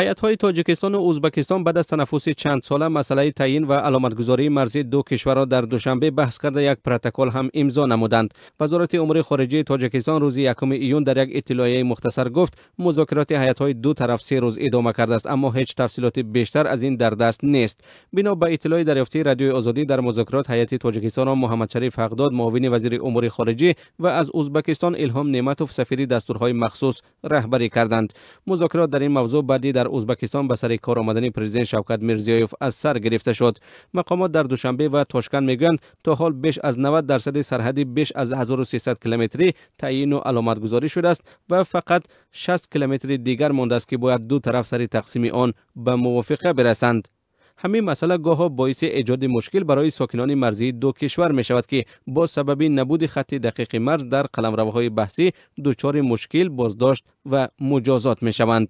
Ҳайатҳои Тоҷикистон ва Ӯзбекистон баъд аз танаффуси чандсола масъалаи таъйин ва аломатгузории марзи ду кишварро дар Душанбе баҳс карда, як протокол ҳам имзо намуданд. Вазорати умури хориҷаи Тоҷикистон рӯзи 1 июн дар як иттилоияи мухтасар гуфт, музокироти ҳайатҳои ду тараф 3 рӯз идома кардааст, аммо ҳеҷ тафсилоти бештар аз ин дар даст нест. Бино ба иттилои дарёфтии Радиои Озодӣ, дар музокирот ҳайати Тоҷикистонро Муҳаммадшариф Ҳақдод, муовини вазири умури хориҷӣ, ва аз Ӯзбекистон Илҳом Неъматов, сафири дастурҳои махсус, раҳбарӣ карданд. Музокирот дар ин мавзӯъ баъди дар Ӯзбекистон ба сари кор омадани президент Шавкат Мирзиёев аз сар гирифта шуд. Мақомот дар Душанбе ва Тошканд мегӯянд, то ҳол беш аз 90 дарсади сарҳади беш аз 1300 километрӣ таъйину аломатгузорӣ шудааст ва фақат 60 километри дигар мондааст, ки бояд ду тараф сари тақсими он ба мувофиқа бирасанд. Ҳамин масъала гоҳо боиси эҷоди мушкил барои сокинони марзии ду кишвар мешавад, ки бо сабаби набуди хатти дақиқи марз дар қаламравҳои баҳсӣ дучори мушкил, боздошт ва муҷозот мешаванд.